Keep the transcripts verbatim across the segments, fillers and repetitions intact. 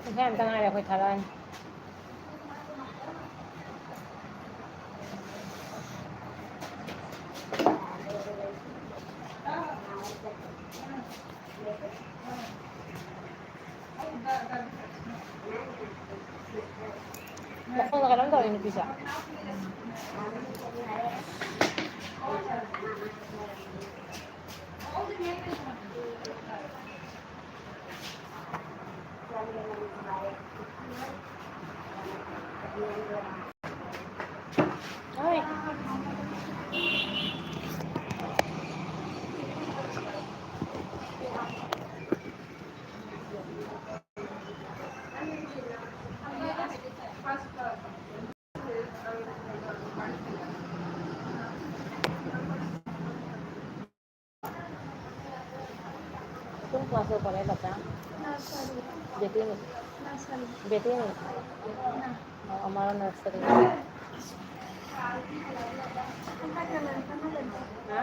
ꯄꯨꯡꯈꯥꯏ ꯑꯝꯇ ꯉꯥꯏꯔꯦ ꯑꯩꯈꯣꯏ ꯊꯥꯔꯛꯑꯅꯤ꯫ ꯃꯈꯣꯡꯗ ꯀꯩꯅꯣꯝ ꯇꯧꯔꯦ ꯅꯨꯄꯤꯁꯦ꯫ ꯍꯣꯏ꯫ ꯀꯣꯟ ꯀ꯭ꯂꯥꯁ ꯌꯧꯈꯔꯦ ꯂꯇꯥ? ꯅꯔꯁꯔꯤ꯫ ꯕꯦꯇꯤꯅꯤ꯫ ꯅꯔꯁꯔꯤ꯫ ꯕꯦꯇꯤꯅꯤ꯫ ꯅ꯫ ꯑꯣ, ꯑꯃꯔꯣ ꯅꯔꯁꯔꯤ꯫ ꯍꯥ?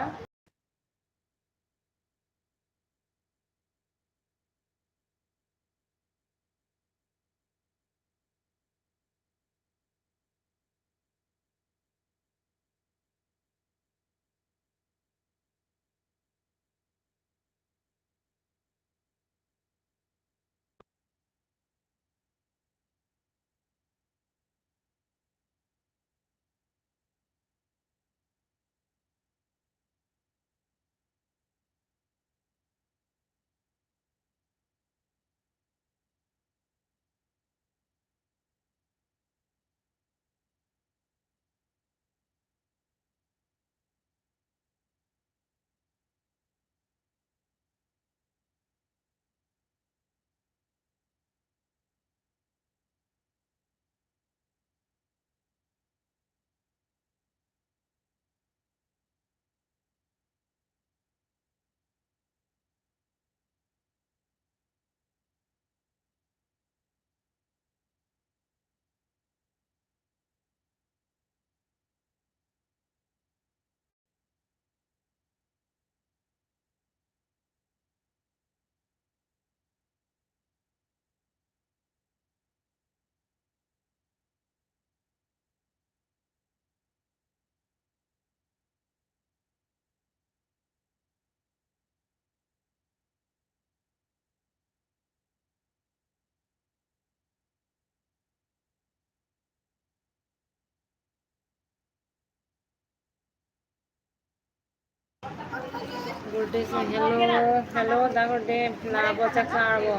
ꯒꯨꯔꯗꯦꯕ, ꯍꯦꯜꯂꯣ, ꯍꯦꯜꯂꯣ, ꯗꯥ ꯒꯨꯔꯗꯦꯕ, ꯂꯥꯛꯑꯕꯣ? ꯆꯥꯛ ꯆꯥꯔꯕꯣ?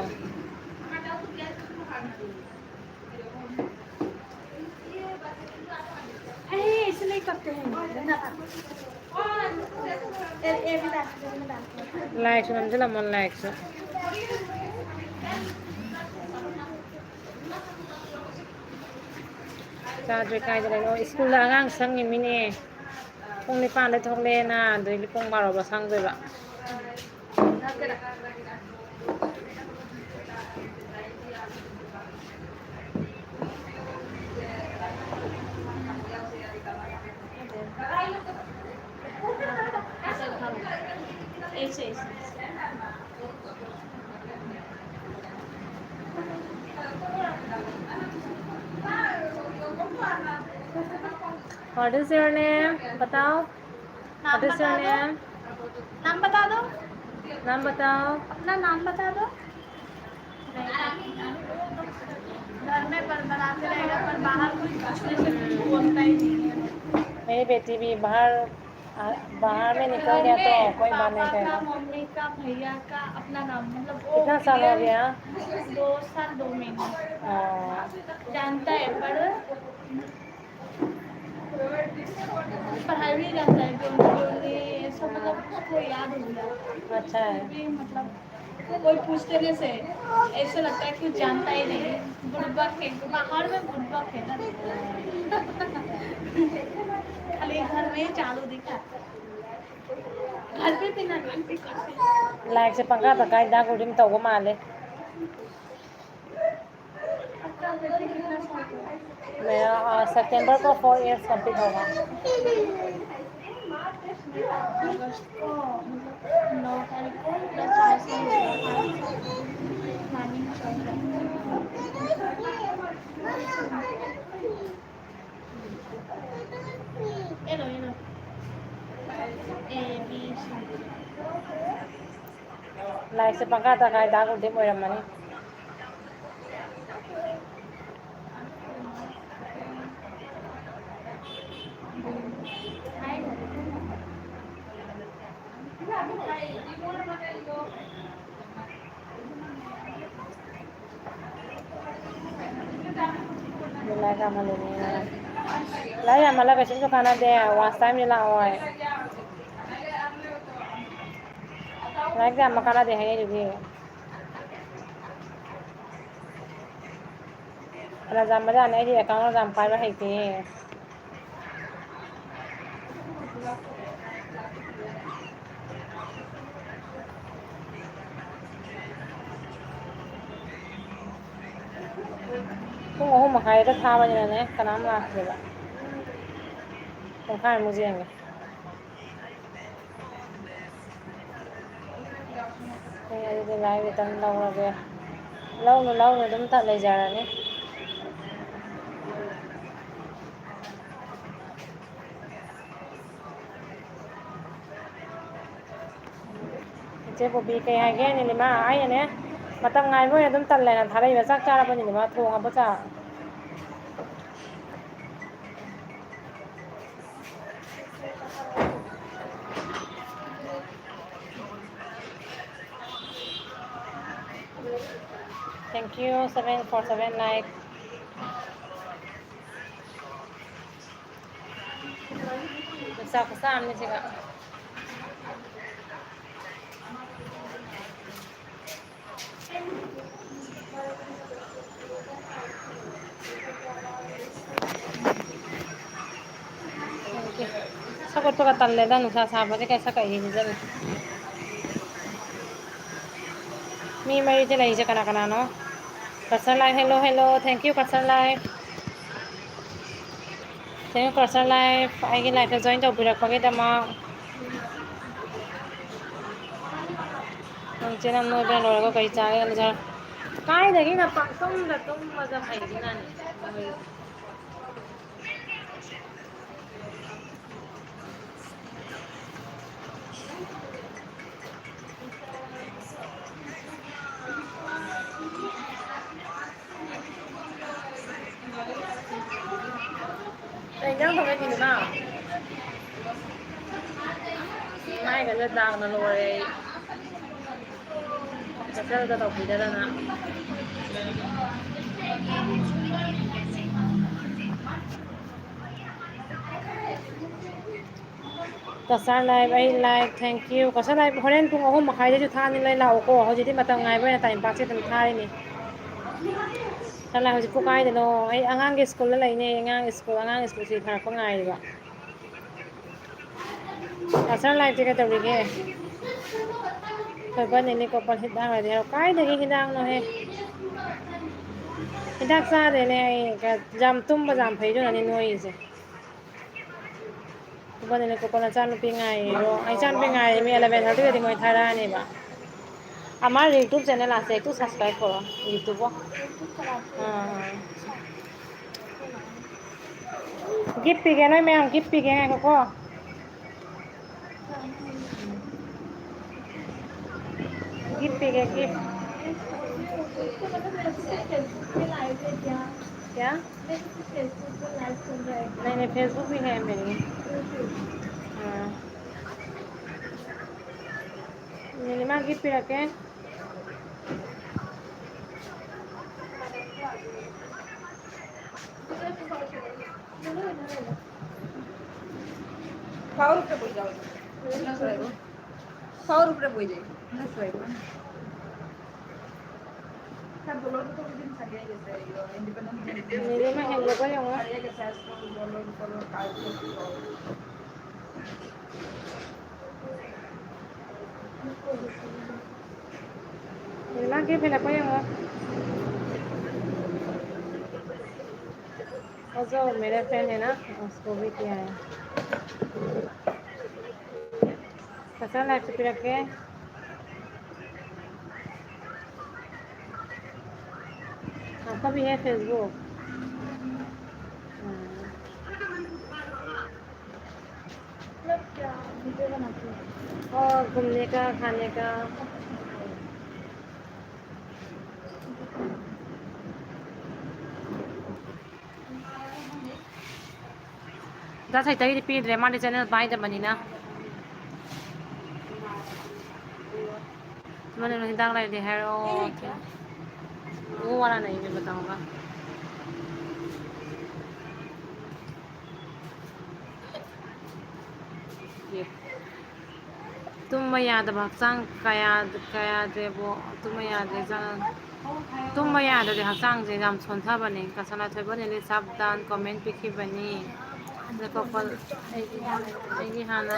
ꯑꯩ ꯁꯤ ꯂꯩ ꯀꯞꯇꯦ ꯍꯦ꯫ ꯂꯥꯏꯛꯁꯨ ꯅꯝꯁꯤꯜꯂꯝꯃꯣ, ꯂꯥꯏꯛꯁꯨ꯫ ꯆꯥꯗ꯭ꯔꯦ, ꯀꯥꯏꯗ ꯂꯩꯅꯣ? ꯁ꯭ꯀꯨꯜꯗ ꯑꯉꯥꯡ ꯁꯪꯉꯤꯃꯤꯅꯦ꯫ ꯄꯨꯡ ꯅꯤꯄꯥꯟꯗ ꯊꯣꯛꯂꯛꯑꯦꯅ, ꯑꯗꯩꯗꯤ ꯄꯨꯡ ꯕꯥꯔꯣꯕꯧ ꯁꯪꯗꯣꯏꯕ꯫ What is your name? बताओ। नाम बता दो। What is your name? नाम बता दो। नाम बताओ। अपना नाम बता दो। घर में बड़बड़ाते रहेगा, पर बाहर कोई पूछने से कुछ बोलता ही नहीं है। मेरी बेटी भी बाहर, आ, बाहर में निकल गया तो कोई बात नहीं कहेगा। पापा का, मम्मी का, भैया का, अपना नाम, मतलब, वो कितना साल हो गया? दो साल दो महीने। हाँ। जानता है, पर पढ़ाई भी जाता है, जोड़ने, जोड़ने, ये सब, मतलब, उसको याद हो गया। अच्छा है। फिर भी, मतलब, कोई पूछते नहीं से, ऐसे लगता है कुछ जानता ही नहीं। बुड़बक है, बाहर में बुड़बक है ना। खाली घर में ही चालू दिखा। घर पे भी ना, घर पे, घर पे। ꯂꯥꯏꯛꯁꯦ ꯄꯪꯀꯥꯗ ꯀꯥꯏ, ꯗꯥ ꯒꯣꯜꯗꯤꯟ ꯇꯧꯕ ꯃꯥꯜꯂꯦ꯫ मेरा, अ, सितंबर को फोर इयर्स कंप्लीट होगा। अगस्त को, मतलब, नौ तारीख को पूरा चार साल हो गया। प्लानिंग चल रहा है। ये लो, ये लो। A B C. ꯂꯥꯏꯛꯁꯦ ꯄꯪꯀꯥ ꯇꯪꯈꯥꯏ ꯗꯥ ꯒꯨꯔꯗꯦꯕ ꯑꯣꯏꯔꯝꯃꯅꯤ꯫ ꯑꯗꯨ ꯂꯥꯏꯔꯤꯛ ꯌꯥꯝꯃꯜꯂꯦꯅꯦ꯫ ꯂꯥꯏꯔꯤꯛ ꯌꯥꯝꯃꯜꯂꯒ ꯀꯩꯁꯨꯝꯁꯨ ꯀꯥꯟꯅꯗꯦ, ꯋꯥꯁ ꯇꯥꯏꯝꯗꯤ ꯂꯥꯛꯑꯣꯏ꯫ ꯂꯥꯏꯔꯤꯛ ꯌꯥꯝꯕ ꯀꯥꯟꯅꯗꯦ ꯍꯥꯏꯔꯛꯏꯗꯨꯗꯤ꯫ ꯐꯅ ꯌꯥꯝꯕꯖꯥꯠꯅꯤ, ꯑꯩꯗꯤ ꯑꯦꯀꯥꯎꯟ ꯌꯥꯝ ꯄꯥꯏꯕ ꯍꯩꯇꯦ꯫ ꯄꯨꯡ ꯑꯍꯨꯝ ꯃꯈꯥꯏꯗ ꯊꯥꯕꯅꯤꯅꯅꯦ, ꯀꯅꯥꯝ ꯂꯥꯛꯇꯦꯕ꯫ ꯄꯨꯡꯈꯥꯏꯃꯨꯛ ꯌꯦꯡꯉꯦ꯫ ꯑꯩ ꯑꯗꯨꯗꯤ live return ꯂꯧꯔꯒꯦ꯫ ꯂꯧꯅ ꯂꯧꯅ ꯑꯗꯨꯝ ꯇꯠ ꯂꯩꯖꯔꯅꯤ꯫ ꯏꯆꯦ ꯕꯣꯕꯤ, ꯀꯩ ꯍꯥꯏꯒꯦ? ꯅꯤꯂꯤꯃꯥ, ꯑꯩꯅꯅꯦ, ꯃꯇꯝ ꯉꯥꯏꯕ ꯑꯣꯏꯅ ꯑꯗꯨꯝ ꯇꯜꯂꯦꯅ ꯊꯥꯔꯛꯏꯕ꯫ ꯆꯥꯛ ꯆꯥꯔꯕ ꯅꯤꯂꯤꯃꯥ? ꯊꯣꯡꯉꯕ ꯆꯥꯛ? Thank you, seven for seven like. ꯆꯥꯛ ꯈꯨꯆꯥ ꯑꯃꯅꯤ ꯁꯤꯒ꯫ ꯁꯛ ꯎꯠꯄꯒ ꯇꯜꯂꯦꯗ, ꯅꯨꯡꯁꯥ ꯁꯥꯕꯁꯦ ꯀꯩ ꯁꯛ ꯀꯛꯏꯁꯤꯗ꯫ ꯃꯤ ꯃꯔꯤꯁꯦ ꯂꯩꯔꯤꯁꯦ ꯀꯅꯥ ꯀꯅꯥꯅꯣ? Culture Life, hello, hello, thank you, Culture Life. Thank you, Culture Life, ꯑꯩꯒꯤ live ꯇ join ꯇꯧꯕꯤꯔꯛꯄꯒꯤꯗꯃꯛ꯫ ꯅꯪ ꯆꯦ ꯅꯪ ꯅꯣꯏꯕꯅ ꯂꯣꯏꯔꯒ ꯀꯔꯤ ꯆꯥꯒꯦ ꯈꯜꯂꯤ? ꯀꯥꯏꯗꯒꯤ ꯅ ꯄꯪꯇꯨꯝꯗ ꯇꯨꯝꯃꯒ ꯍꯩꯁꯤꯅꯅꯦ꯫ ꯀꯩ ꯏꯟꯖꯥꯡ ꯊꯣꯡꯉꯦ ꯅꯤꯂꯤꯃꯥ? ꯃꯥꯏ ꯀꯩꯅꯣ ꯗꯥꯛꯅ ꯂꯣꯏꯔꯦ ꯑꯩ꯫ ꯀꯦꯟꯁꯦꯜꯒ ꯇꯧꯕꯤꯗꯗꯅ꯫ ꯀꯁꯥꯔ ꯂꯥꯏꯐ, ꯑꯩ life, thank you꯫ Cachar life ꯍꯣꯔꯦꯟ ꯄꯨꯡ ꯑꯍꯨꯝ ꯃꯈꯥꯏꯗꯩꯁꯨ ꯊꯥꯅꯤ, ꯂꯣꯏ ꯂꯥꯛꯑꯣꯀꯣ꯫ ꯍꯧꯖꯤꯛꯇꯤ ꯃꯇꯝ ꯉꯥꯏꯕ ꯑꯣꯏꯅ time pass ꯑꯗꯨꯝ ꯊꯥꯔꯤꯅꯤ꯫ ꯀꯁꯥꯔ ꯂꯥꯏꯐ ꯍꯧꯖꯤꯛꯄꯨ ꯀꯥꯏꯗꯅꯣ? ꯑꯩ ꯑꯉꯥꯡꯒꯤ ꯁ꯭ꯀꯨꯜꯗ ꯂꯩꯅꯦ, ꯑꯉꯥꯡ ꯁ꯭ꯀꯨꯜ, ꯑꯉꯥꯡ ꯁ꯭ꯀꯨꯜ ꯁꯨꯇꯤ ꯊꯥꯔꯛꯄ ꯉꯥꯏꯔꯤꯕ꯫ ꯀꯁꯥꯔ ꯂꯥꯏꯐꯇꯤ ꯀꯩꯗꯧꯔꯤꯒꯦ? ꯊꯣꯏꯕ ꯅꯦꯅꯦ ꯀꯣꯄꯜ ꯍꯤꯗꯥꯛ ꯂꯩꯔꯦ ꯍꯥꯏꯔꯣ? ꯀꯥꯏꯗꯒꯤ ꯍꯤꯗꯥꯛꯅꯣꯍꯦ? ꯍꯤꯗꯥꯛ ꯆꯥꯗꯦꯅꯦ ꯑꯩ, ꯌꯥꯝ ꯇꯨꯝꯕ ꯌꯥꯝ ꯐꯩ, ꯑꯗꯨꯅꯅꯦ ꯅꯣꯏꯔꯤꯁꯦ꯫ ꯊꯣꯏꯕ ꯅꯦꯅꯦ ꯀꯣꯄꯜ ꯅꯆꯥꯅꯨꯄꯤ ꯉꯥꯏꯔꯤꯔꯣ? ꯑꯩ ꯏꯆꯥꯅꯨꯄꯤ ꯉꯥꯏꯔꯤ, ꯃꯤ eleven thirty ꯗꯗꯤ ꯃꯣꯏ ꯊꯥꯔꯛꯑꯅꯦꯕ꯫ ꯑꯃ YouTube channel আছে, একটু subscribe ꯀꯧꯔꯣ YouTube꯫ ꯑꯥ꯫ Gift ꯄꯤꯒꯦ, ꯅꯣꯏ ꯃꯌꯥꯝ gift ꯄꯤꯒꯦ, ꯉꯥꯏꯈꯣꯀꯣ꯫ Gift ꯄꯤꯒꯦ, gift꯫ क्या? नहीं, नहीं, Facebook भी है मेरी। हाँ। नीलिमा, gift ꯄꯤꯔꯛꯀꯦ꯫ Power ꯎꯞꯇ ꯄꯨꯖꯧ꯫ Power ꯎꯞꯇ ꯄꯨꯖꯩ꯫ ꯅꯤꯂꯤꯃꯥ ꯍꯦꯟꯕꯒ ꯌꯦꯡꯉꯣ꯫ ꯅꯤꯂꯤꯃꯥ ꯀꯦꯞ ꯍꯦꯜꯂꯛꯄ ꯌꯦꯡꯉꯣ꯫ वो जो मेरा फ्रेंड है ना, उसको भी किया है। कसा लाइफ पे रखे? आपका भी है Facebook? हाँ। मतलब क्या, वीडियो बनाती है? और घूमने का, खाने का। ꯗꯥ ꯁꯥꯏꯇꯒꯤꯗꯤ ꯄꯤꯗ꯭ꯔꯦ, ꯃꯥꯗꯤ ꯆꯦꯅꯦꯜ ꯄꯥꯏꯗꯕꯅꯤꯅ꯫ ꯅꯪ ꯍꯤꯗꯥꯛ ꯂꯩꯔꯗꯤ ꯍꯥꯏꯔꯛꯑꯣ꯫ वो वाला नहीं, मैं बताऊंगा। ये ꯇꯨꯝꯕ ꯌꯥꯗꯕ ꯍꯛꯆꯥꯡ ꯀꯌꯥ, ꯀꯌꯥꯗꯦꯕꯣ, ꯇꯨꯝꯕ ꯌꯥꯗꯦ ꯍꯛꯆꯥꯡ꯫ ꯇꯨꯝꯕ ꯌꯥꯗ꯭ꯔꯗꯤ ꯍꯛꯆꯥꯡꯁꯦ ꯌꯥꯝ ꯁꯣꯟꯊꯕꯅꯦ꯫ ꯀꯁꯥꯅ ꯊꯣꯏꯕ ꯅꯦꯂꯤ ꯁꯥꯕꯗꯥꯟ ꯀꯣꯃꯦꯟ ꯄꯤꯈꯤꯕꯅꯤ꯫ ꯑꯗ ꯀꯣꯄꯜ ꯑꯩꯒꯤ, ꯑꯩꯒꯤ ꯍꯥꯟꯅ,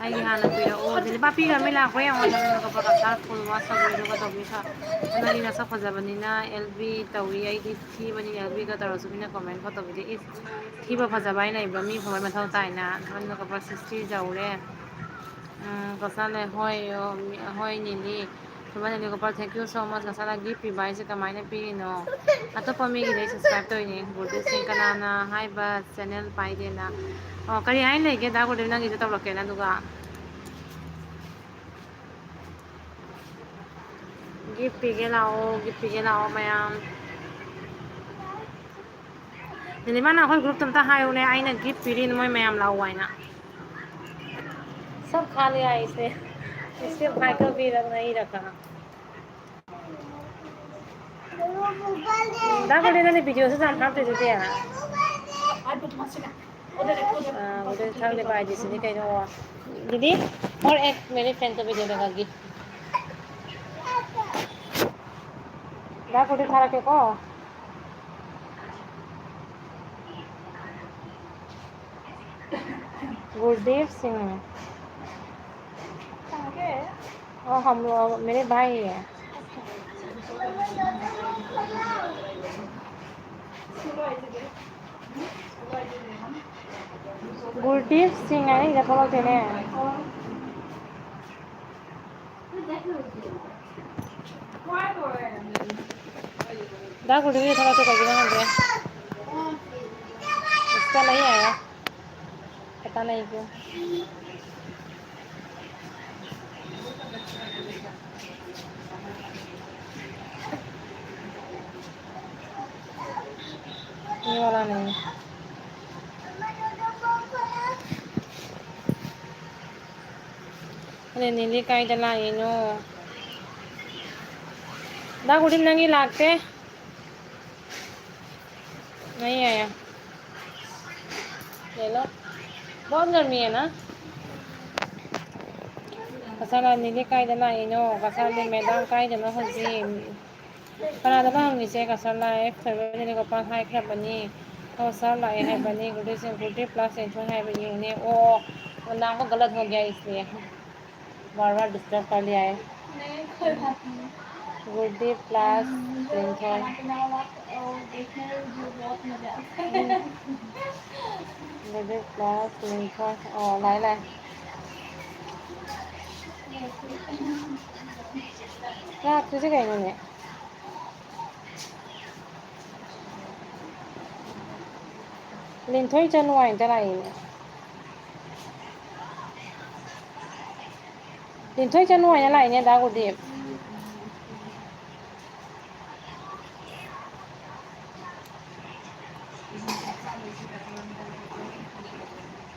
ꯑꯩꯒꯤ ꯍꯥꯟꯅ ꯄꯤꯔꯛꯑꯣ꯫ ꯑꯗꯨꯗꯤ ꯄꯥꯄꯤꯒ ꯑꯃ ꯂꯥꯛꯄ꯭ꯔꯥ ꯌꯦꯡꯉꯣ꯫ ꯑꯗꯨꯅ ꯀꯣꯄꯜ ꯀꯁꯥ ꯐꯨꯜ ꯋꯥꯁ ꯇꯧꯕꯤꯔꯒ ꯇꯧꯕꯤꯈ꯭ꯔꯣ꯫ ꯅꯪꯗꯤ ꯅꯁꯛ ꯐꯖꯕꯅꯤꯅ ꯑꯦꯜ ꯕꯤ ꯇꯧꯏ, ꯑꯩꯗꯤ ꯊꯤꯕꯅꯤ ꯑꯦꯜ ꯕꯤꯒ ꯇꯧꯔꯁꯨ ꯃꯤꯅ ꯀꯣꯃꯦꯟ ꯐꯥꯎ ꯇꯧꯕꯤꯗꯦ꯫ ꯏꯁ, ꯊꯤꯕ ꯐꯖꯕ ꯍꯥꯏꯅ ꯂꯩꯕ꯭ꯔꯥ? ꯃꯤ ꯐꯕ ꯃꯊꯧ ꯇꯥꯏꯅ꯫ ꯑꯗꯨꯅ ꯀꯣꯄꯜ ꯁꯤꯛꯁꯇꯤ ꯌꯧꯔꯦ꯫ ꯎꯝ, ꯀꯁꯥꯅ ꯍꯣꯏ, ꯍꯣꯏ ꯅꯤꯅꯤ꯫ ꯊꯣꯏꯕ ꯅꯦꯂꯤ ꯀꯣꯄꯜ, thank you so much꯫ ꯀꯁꯥꯅ ꯒꯤꯐ ꯄꯤꯕ ꯍꯥꯏꯁꯦ ꯀꯃꯥꯏꯅ ꯄꯤꯔꯤꯅꯣ? ꯑꯇꯣꯞꯄ ꯃꯤꯒꯤꯗꯤ ꯑꯩ ꯁꯕꯁꯀ꯭ꯔꯥꯏꯕ ꯇꯧꯔꯤꯅꯦ꯫ ꯒꯨꯔꯨꯗꯦꯕ ꯁꯤꯡ ꯀꯅꯥꯅ ꯍꯥꯏꯕ ꯆꯦꯅꯦꯜ ꯄꯥꯏꯗꯦꯅ? ꯑꯣ, ꯀꯔꯤ ꯍꯥꯏꯅ ꯂꯩꯒꯦ ꯗꯥ ꯒꯨꯔꯨꯗꯦꯕ ꯅꯪꯒꯤꯁꯨ ꯇꯧꯔꯛꯀꯦꯅ ꯑꯗꯨꯒ? ꯒꯤꯐ ꯄꯤꯒꯦ ꯂꯥꯛꯑꯣ, ꯒꯤꯐ ꯄꯤꯒꯦ ꯂꯥꯛꯑꯣ ꯃꯌꯥꯝ꯫ ꯅꯤꯂꯤꯃꯥꯅ ꯑꯩꯈꯣꯏ ꯒ꯭ꯔꯨꯞꯇ ꯑꯝꯇ ꯍꯥꯏꯌꯨꯅꯦ, ꯑꯩꯅ ꯒꯤꯐ ꯄꯤꯔꯤꯅ ꯃꯣꯏ ꯃꯌꯥꯝ ꯂꯥꯛꯑꯣ ꯍꯥꯏꯅ꯫ सब खा लिया इसने। इसके भाई को भी रखना ही रखा। ꯗꯥ ꯒꯣꯜꯗꯦꯟ, ꯅꯪꯗꯤ ꯚꯤꯗꯤꯑꯣꯁꯨ ꯌꯥꯝ ꯍꯥꯞꯇꯣꯏꯗꯨꯗꯤ? ꯑꯥ, ꯒꯣꯜꯗꯦꯟ ꯊꯥꯡꯗꯦ ꯄꯥꯏꯗ꯭ꯔꯤꯁꯤꯗꯤ ꯀꯩꯅꯣ? ꯗꯤꯗꯤ, और एक मेरे फ्रेंड को वीडियो लगा गिफ्ट। ꯗꯥ ꯒꯣꯜꯗꯦꯟ ꯊꯥꯔꯛꯀꯦꯀꯣ꯫ गुरदीप सिंह। वो हम लोग, मेरे भाई है। गुरदीप सिंह है, इधर बोलो तेरे। दा गुरु भी थोड़ा तो कर देना मुझे। इसका नहीं आया, पता नहीं क्यों। ये वाला नहीं। अरे नीली काई डला, ये नो। ꯗꯥ ꯒꯨꯗꯤꯞ, ꯅꯪꯒꯤ ꯂꯥꯛꯇꯦ꯫ नहीं आया। ले लो। बहुत गर्मी है ना? ꯀꯁꯥꯔ ꯂꯥꯛꯅꯤꯡꯗꯦ꯫ ꯀꯥꯏꯗ ꯂꯥꯛꯏꯅꯣ? ꯀꯁꯥꯔꯗꯤ ꯃꯦꯗꯥꯝ ꯀꯥꯏꯗꯅꯣ ꯍꯧꯖꯤꯛ? ꯀꯅꯥꯗꯅꯣ ꯍꯪꯉꯤꯁꯦ? ꯀꯁꯥꯔ ꯂꯥꯛꯑꯦ, ꯐꯦꯕ꯭ꯔꯨꯋꯥꯔꯤꯗꯒꯤ ꯄꯥꯡ ꯍꯥꯏꯈ꯭ꯔꯕꯅꯤ꯫ ꯀꯁꯥꯔ ꯂꯥꯛꯑꯦ ꯍꯥꯏꯕꯅꯤ꯫ ꯒꯨꯗ ꯏꯁ ꯒꯨꯗ ꯗꯦ ꯄ꯭ꯂꯁ ꯂꯤꯟꯊꯣꯏ ꯍꯥꯏꯕ ꯌꯦꯡꯉꯨꯅꯦ꯫ ꯑꯣ, ꯅꯥꯝꯃ ꯒꯂꯠ ꯍꯣ ꯒꯌꯥ ꯏꯁꯂꯤꯌꯦ꯫ बार बार डिस्टर्ब कर लिया है। नहीं, कोई बात नहीं। गुड्डी प्लस हम्म, जो लिंकन। खाना पीना वाला, वो देखने में मुझे बहुत मजा आता है। हम्म। गुड्डी प्लस लिंकन। ओ, लाए, लाए। रात तुझे कहीं नहीं। ꯂꯤꯟꯊꯣꯏ ꯆꯅꯨ ꯍꯥꯏꯅ ꯂꯥꯛꯏꯅꯦ꯫ ꯂꯤꯟꯊꯣꯏ ꯆꯅꯨ ꯍꯥꯏꯅ ꯂꯥꯛꯏꯅꯦ, ꯗꯥ ꯒꯨꯗꯤꯞ꯫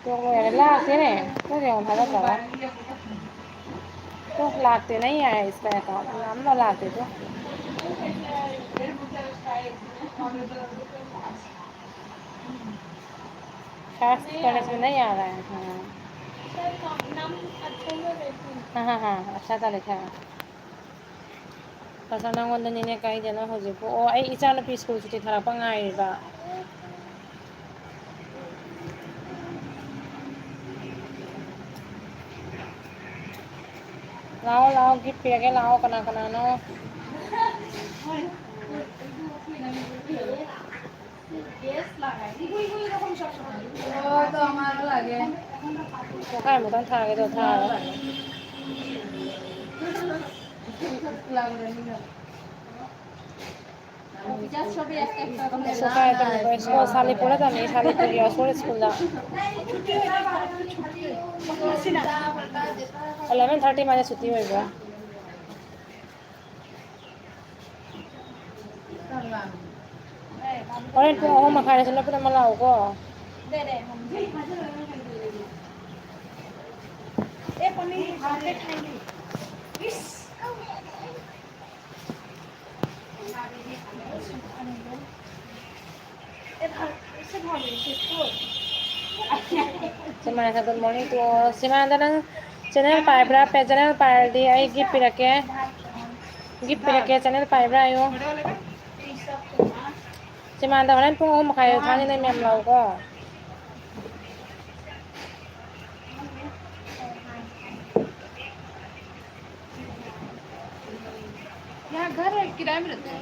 ꯇꯣꯛꯂꯣ ꯌꯥꯔꯦ, ꯂꯥꯛꯇꯦꯅꯦ꯫ ꯇꯣꯛ ꯌꯦꯡꯉꯣ, ꯊꯥꯖꯗ꯭ꯔꯒ꯫ ꯇꯣꯛ, ꯂꯥꯛꯇꯦꯅꯦ, ꯑꯩ ꯌꯥꯔꯦ, ꯏꯁꯀꯥꯏ ꯑꯦꯀꯥꯎꯟ ꯑꯃ ꯂꯥꯛꯇꯦ, ꯇꯣꯛ꯫ ꯀꯥꯁ ꯀꯣꯂꯦꯖ ꯃꯦ ꯅꯍꯤ ꯑꯥ ꯔꯍꯥ ꯍꯥꯏ꯫ ꯍꯥ꯫ ꯁꯔ, ꯀꯝ ꯅꯝ ꯑꯆꯦ ꯁꯦ ꯗꯦꯈꯣ꯫ ꯍꯥ, ꯍꯥ, ꯍꯥ, ꯑꯆꯥ ꯇꯥ ꯂꯤꯈꯥ ꯍꯥꯏ꯫ ꯀꯁꯥꯔ, ꯅꯪꯉꯣꯟꯗꯅꯤꯅꯦ ꯀꯥꯏꯗꯅꯣ ꯍꯧꯖꯤꯛꯄꯨ? ꯑꯣ, ꯑꯩ ꯏꯆꯥꯅꯨꯄꯤ ꯁ꯭ꯀꯨꯜ ꯁꯨꯇꯤ ꯊꯥꯔꯛꯄ ꯉꯥꯏꯔꯤꯕ꯫ ꯂꯥꯛꯑꯣ, ꯂꯥꯛꯑꯣ, ꯒꯤꯐ ꯄꯤꯔꯒꯦ, ꯂꯥꯛꯑꯣ, ꯀꯅꯥ ꯀꯅꯥꯅꯣ? ꯄꯨꯡꯈꯥꯏꯃꯨꯛꯇꯪ ꯊꯥꯒꯦ, ꯑꯗꯨꯒ ꯊꯥꯔꯣ꯫ ꯁꯨ ꯀꯥꯏ ꯇꯝꯃꯤꯕ? ꯁ꯭ꯀꯨꯜ ꯁꯥꯂꯤꯄꯨꯔꯗ ꯇꯝꯃꯤ, ꯁꯥꯂꯤꯄꯨꯔꯒꯤ ꯑꯣꯛꯁꯐꯣꯔꯗ ꯁ꯭ꯀꯨꯜꯗ꯫ ꯑꯦꯂꯚꯦꯟ ꯊꯥꯔꯇꯤ ꯃꯥꯅꯦ ꯁꯨꯇꯤ ꯑꯣꯏꯕ꯫ ꯍꯣꯔꯦꯟ ꯄꯨꯡ ꯑꯍꯨꯝ ꯃꯈꯥꯏꯗ ꯁꯤꯅ ꯄꯨꯟꯅ ꯑꯃ ꯂꯥꯛꯎꯀꯣ꯫ ꯑꯦ, ꯄꯅꯤꯔ ꯍꯥꯞꯄꯦ ꯈꯥꯏꯅꯤ꯫ ꯏꯁ! ꯁꯤꯃꯥꯟꯗ, good morning to all. ꯁꯤꯃꯥꯟꯗ, ꯅꯪ channel ꯄꯥꯏꯕ꯭ꯔꯥ? Channel ꯄꯥꯏꯔꯗꯤ ꯑꯩ gift ꯄꯤꯔꯛꯀꯦ꯫ Gift ꯄꯤꯔꯛꯀꯦ, channel ꯄꯥꯏꯕ꯭ꯔꯥ ꯍꯥꯏꯌꯨ꯫ ꯁꯤꯃꯥꯟꯗ, ꯍꯣꯔꯦꯟ ꯄꯨꯡ ꯑꯍꯨꯝ ꯃꯈꯥꯏꯗ ꯊꯥꯅꯤ, ꯅꯪ ꯃꯌꯥꯝ ꯂꯥꯛꯎꯀꯣ꯫ यहाँ घर है, किराए में रहते हैं।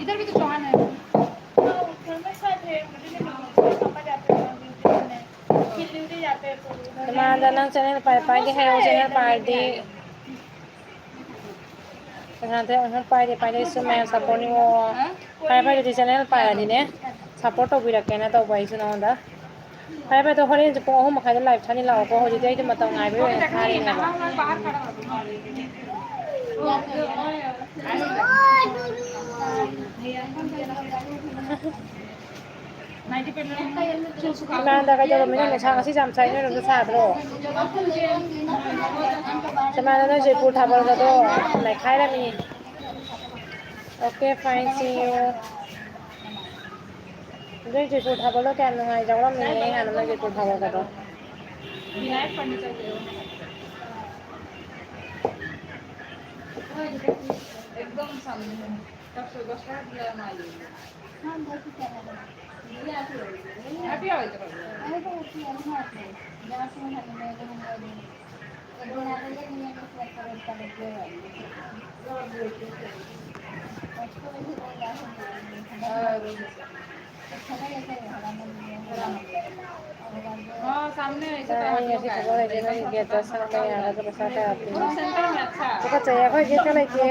इधर भी तो चौहान है। हाँ, घर में सब है, मुझे नहीं मालूम। पापा जाते हैं ड्यूटी करने, फिर ड्यूटी जाते हैं, तो इमानदा, ꯅꯪ channel ꯄꯥꯏ ꯄꯥꯏꯒꯦ ꯍꯥꯏꯌꯣ, channel ꯄꯥꯏꯔꯗꯤ꯫ ꯄꯩꯁꯥ ꯄꯥꯏꯗꯦ, ꯄꯥꯏꯗꯦ, ꯁꯨꯝ ꯃꯌꯥꯝ support ꯅꯤꯉꯣ꯫ ꯐꯔꯦ, ꯐꯔꯦ, ꯑꯗꯨꯗꯤ channel ꯄꯥꯏꯔꯗꯤꯅꯦ, support ꯇꯧꯕꯤꯔꯛꯀꯦꯅ ꯇꯧꯕ ꯑꯩꯁꯨ ꯅꯉꯣꯟꯗ꯫ ꯐꯔꯦ, ꯐꯔꯦ, ꯑꯗꯣ ꯍꯣꯔꯦꯟꯁꯦ ꯄꯨꯡ ꯑꯍꯨꯝ ꯃꯈꯥꯏꯗ live ꯊꯥꯅꯤ, ꯂꯥꯛꯑꯣꯀꯣ꯫ ꯍꯧꯖꯤꯛꯇꯤ ꯑꯩꯗꯤ ꯃꯇꯝ ꯉꯥꯏꯕꯒꯤ ꯑꯣꯏꯅ ꯊꯥꯔꯤꯅꯦꯕ꯫ ꯏꯃꯥꯟꯗ ꯀꯩꯗꯧꯔꯝꯃꯤꯅꯣ? ꯅꯨꯡꯁꯥ ꯉꯁꯤ ꯌꯥꯝ ꯁꯥꯏ, ꯅꯣꯏꯔꯣꯝꯗ ꯁꯥꯗ꯭ꯔꯣ? ꯏꯃꯥꯟꯗ, ꯅꯣꯏ Jaipur ꯊꯥꯕꯜꯒꯗꯣ ꯅꯩꯈꯥꯏꯔꯝꯃꯤ꯫ Okay, fine, see you. ꯅꯣꯏ ꯖꯣꯏꯄꯨꯔ ꯊꯥꯕꯜꯗꯣ ꯀꯌꯥꯝ ꯅꯨꯡꯉꯥꯏ, ꯌꯥꯎꯔꯝꯃꯤꯅꯦ ꯍꯥꯟꯅ ꯅꯣꯏ ꯖꯣꯏꯄꯨꯔ ꯊꯥꯕꯜꯒꯗꯣ꯫ एकदम सामने है। तब से दस बार दिया ना ये। हाँ, दस रुपया लगा। दिया तो है। अभी आओ इधर। अरे तो होती है, अभी ना आते हैं। जहाँ से हम लोग एक दिन आते हैं, नहीं आते, फिर करोड़ का लग गया। हाँ, रोज। हाँ, सामने ऐसे तो हम लोग आए थे। ꯒꯦꯠꯇ ꯁꯪꯕ ꯌꯥꯔꯒ ꯄꯩꯁꯥ ꯀꯌꯥ ꯄꯤ? ꯇꯨꯀꯠꯆꯩꯌꯦ, ꯑꯩꯈꯣꯏ ꯒꯦꯠꯀ ꯂꯩꯇꯦ꯫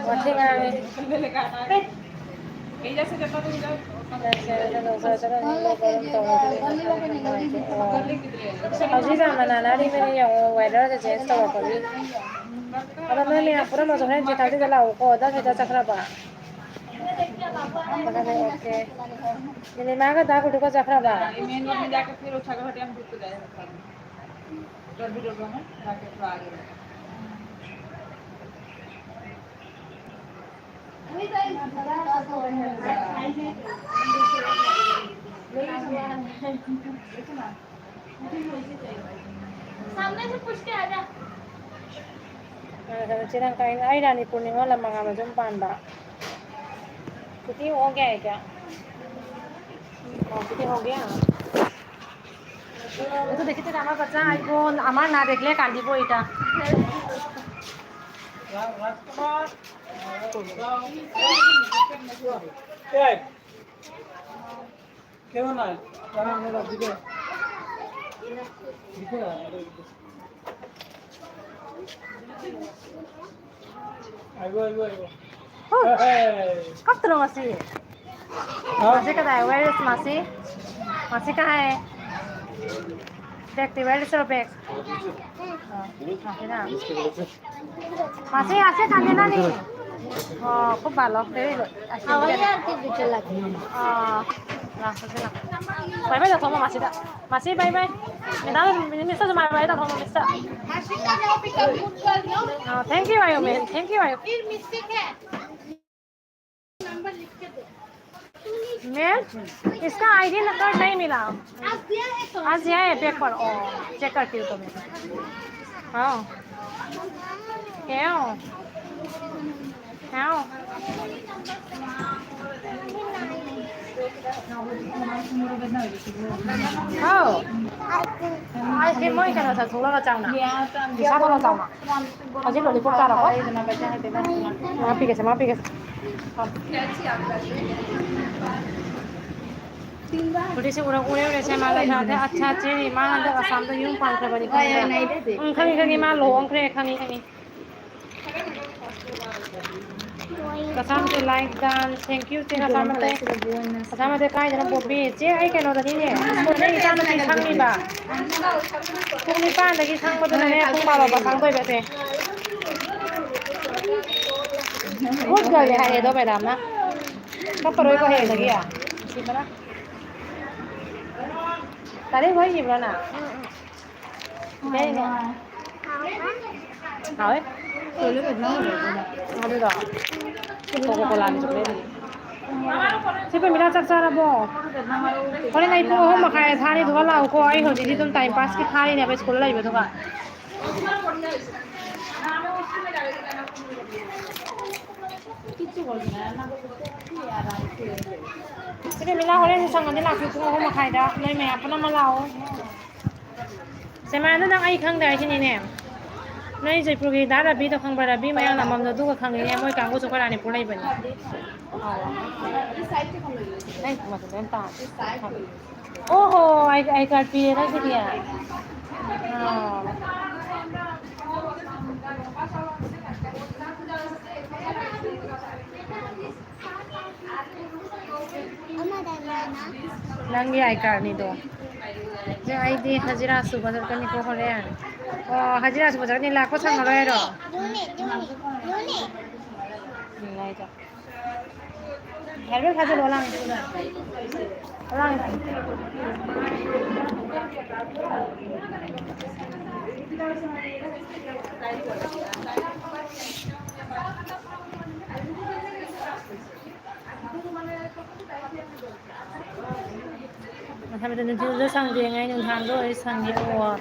ꯋꯥꯊꯤ ꯉꯥꯡꯉꯦ꯫ ꯍꯧꯖꯤꯛ ꯌꯥꯝꯅ ꯅꯥꯟꯅꯔꯤꯕꯅꯤ ꯌꯦꯡꯉꯣ, weatherꯁꯦ change ꯇꯧꯔꯛꯄꯒꯤ꯫ ꯑꯗꯣ ꯅꯣꯏ ꯃꯌꯥꯝ ꯄꯨꯔꯝꯃꯁꯨ ꯍꯣꯔꯦꯟ three thirtyꯗ ꯂꯥꯛꯎꯀꯣ, ꯗꯥ ꯁꯤꯗ ꯆꯠꯈ꯭ꯔꯕ? Okay꯫ ꯅꯤꯂꯤꯃꯥꯒ ꯗꯥ ꯒꯨꯗꯨꯒ ꯆꯠꯈ꯭ꯔꯕ? ये मेन रोड में जाके फिर वो छागल हटिया में घुस के जाए। डब्बी डब्बा में जाके फिर आगे। सामने से पूछ के आ जा। ꯑꯗꯨꯅ ꯆꯦ ꯂꯪꯀꯥꯏꯅ ꯑꯩ ꯔꯥꯅꯤꯄꯨꯔ ꯅꯤꯉꯣꯜ ꯂꯝ ꯃꯉꯥ ꯃꯌꯨꯝ ꯄꯥꯟꯕ꯫ कितनी हो गया है क्या? हाँ, कितनी हो गया? এইটো দেখি তেনে আমাৰ বাচ্চা আহিব, আমাৰ না দেখিলে কান্দিব এতিয়া। কেউ নাই। আহিব, আহিব, আহিব। हाँ। कब तुम मसी? हाँ। मसी का है, where is मसी? मसी कहाँ है? Bag, where is your bag? हाँ, मसी ना। মাসি আছে, কান্দে না নি? অ, খুব ভালো, very good। আছে, very good। অ, ৰাস্তাতে না। বাই বাই, থমা মাসি দা। মাসি, bye bye. Madam, mister, bye bye, থমা মিষ্টাৰ। অ, thank you, आयो, मैम। Thank you, आयो। मैं इसका आईडी नंबर नहीं मिला। आज दिया है पेपर। ओ, चेक करती हूँ तो मैं। हाँ। क्या? हाँ। हाँ। आज के मैं क्या था? थोड़ा का चावना। किसा थोड़ा चावना। ꯍꯧꯖꯤꯛ ꯂꯣꯂꯤꯄꯣꯞ ꯆꯥꯔꯣꯀꯣ꯫ ꯃꯥ ꯄꯤꯒꯦꯁꯦ, ꯃꯥ ꯄꯤꯒꯦꯁꯦ꯫ ꯍꯧꯖꯤꯛꯁꯦ ꯎꯔꯛ-, ꯎꯔꯦ, ꯎꯔꯦꯁꯦ, ꯃꯥ ꯂꯩꯁꯥꯁꯦ꯫ ꯑꯠꯁꯥ, ꯆꯦ ꯔꯤꯃꯥ ꯍꯟꯗꯛ ꯑꯁꯥꯝꯗ ꯌꯨꯝ ꯄꯥꯟꯈ꯭ꯔꯕꯅꯤꯀꯣ꯫ ꯎꯝ, ꯈꯪꯉꯤ, ꯈꯪꯉꯤ, ꯃꯥ ꯂꯨꯍꯣꯡꯈ꯭ꯔꯦ, ꯈꯪꯉꯤ, ꯈꯪꯉꯤ꯫ ꯀꯁꯥꯝꯁꯦ like done, thank you, ꯆꯦ ꯀꯁꯥꯝ ꯃꯇꯦ꯫ ꯀꯁꯥꯝ ꯃꯇꯦ ꯀꯥꯏꯗꯅꯣ ꯄꯣꯛꯄꯤ? ꯆꯦ, ꯑꯩ ꯀꯩꯅꯣꯗꯅꯤꯅꯦ, ꯁ꯭ꯀꯨꯜꯗ ꯏꯆꯥ ꯅꯨꯄꯤ ꯁꯪꯉꯤꯕ꯫ ꯄꯨꯡ ꯅꯤꯄꯥꯟꯗꯒꯤ ꯁꯪꯕꯗꯨꯅꯅꯦ, ꯄꯨꯡ ꯕꯥꯔꯣ ꯐꯥꯎ ꯁꯪꯗꯣꯏꯕ, ꯆꯦ꯫ Good girl ꯅꯦ ꯍꯥꯏꯌꯦ ꯑꯗꯣ ꯃꯦꯗꯥꯝꯅ꯫ ꯀꯞꯄꯔꯣꯏꯀꯣ ꯍꯌꯦꯡꯗꯒꯤ? ꯅꯨꯡꯁꯤꯕꯅ꯫ ꯇꯥꯔꯤꯛ ꯂꯣꯏꯈꯤꯕ꯭ꯔꯣ ꯅꯪ? ꯀꯩꯅꯣ? ꯍꯥꯎꯋꯦ? ꯑꯗꯨꯗꯣ? ꯀꯣꯀꯣ ꯀꯣꯂꯥꯅꯤ ꯆꯣꯀ꯭ꯂꯦꯠꯅꯤ꯫ ꯁꯤ ꯄ꯭ꯔꯦꯃꯤꯂꯥ ꯆꯥꯛ ꯆꯥꯔꯕꯣ? ꯍꯣꯔꯦꯟ ꯑꯩ ꯄꯨꯡ ꯑꯍꯨꯝ ꯃꯈꯥꯏꯗ ꯊꯥꯅꯤ, ꯑꯗꯨꯒ ꯂꯥꯛꯎꯀꯣ꯫ ꯑꯩ ꯍꯧꯖꯤꯛꯇꯤ ꯑꯗꯨꯝ time pass ꯀꯤ ꯊꯥꯔꯤꯅꯦꯕ ꯁ꯭ꯀꯨꯜ ꯂꯩꯕꯗꯨꯒ꯫ ꯁꯤ ꯄ꯭ꯔꯦꯃꯤꯂꯥ ꯍꯣꯔꯦꯟꯁꯨ ꯁꯪꯉꯗꯤ ꯂꯥꯛꯄꯤꯌꯨ ꯄꯨꯡ ꯑꯍꯨꯝ ꯃꯈꯥꯏꯗ꯫ ꯅꯣꯏ ꯃꯌꯥꯝ ꯄꯨꯟꯅ ꯑꯃ ꯂꯥꯛꯑꯣ꯫ ꯁꯦꯃꯥꯏꯗꯣ, ꯅꯪ ꯑꯩ ꯈꯪꯗꯦ ꯍꯥꯏꯁꯤꯅꯤꯅꯦ꯫ ꯅꯣꯏ ꯖꯣꯏꯄꯨꯔꯒꯤ ꯗꯥ ꯔꯕꯤꯗꯣ ꯈꯪꯕ꯭ꯔꯥ? ꯔꯕꯤ ꯃꯌꯥꯡ ꯂꯥꯝꯕꯝꯗꯣ ꯑꯗꯨꯒ ꯈꯪꯉꯤꯅꯦ꯫ ꯃꯣꯏ ꯀꯥꯡꯕꯨꯁꯨ ꯑꯩꯈꯣꯏ ꯔꯥꯅꯤꯄꯨꯔ ꯂꯩꯕꯅꯤ꯫ ꯑꯣ꯫ ꯑꯩ, ꯑꯩ card ꯄꯤꯔꯦ ꯅꯪꯒꯤꯗꯤ꯫ ꯑꯣ꯫ ꯑꯃꯗ ꯂꯩꯅ꯫ ꯅꯪꯒꯤ I card ꯅꯤꯗꯣ꯫ ꯑꯗꯨ ꯑꯩꯗꯤ ꯍꯖꯤꯔꯥ ꯁꯨꯕ ꯆꯠꯀꯅꯤꯀꯣ ꯍꯣꯔꯦꯟ꯫ ꯑꯣ, ꯍꯖꯤꯔꯥ ꯁꯨꯕ ꯆꯠꯀꯅꯤ, ꯂꯥꯛꯄ ꯁꯪꯉꯔꯣꯏ ꯍꯥꯏꯔꯣ? ꯑꯗꯨꯅꯦ, ꯑꯗꯨꯅꯦ, ꯑꯗꯨꯅꯦ꯫ ꯎꯝ, ꯂꯥꯛꯏꯗꯣ꯫ ꯍꯦꯜꯃꯦꯠ ꯐꯥꯖꯤꯜꯂꯣ, ꯂꯥꯡꯉꯦ꯫ ꯂꯥꯡꯉꯦ꯫ ꯃꯊꯪ ꯃꯊꯪ ꯅꯨꯡꯊꯤꯜꯁꯨ ꯁꯪꯗꯦꯉꯩ, ꯅꯨꯡꯗꯥꯡꯗ ꯑꯣꯏꯔꯗꯤ ꯁꯪꯉꯦ꯫ ꯑꯣ,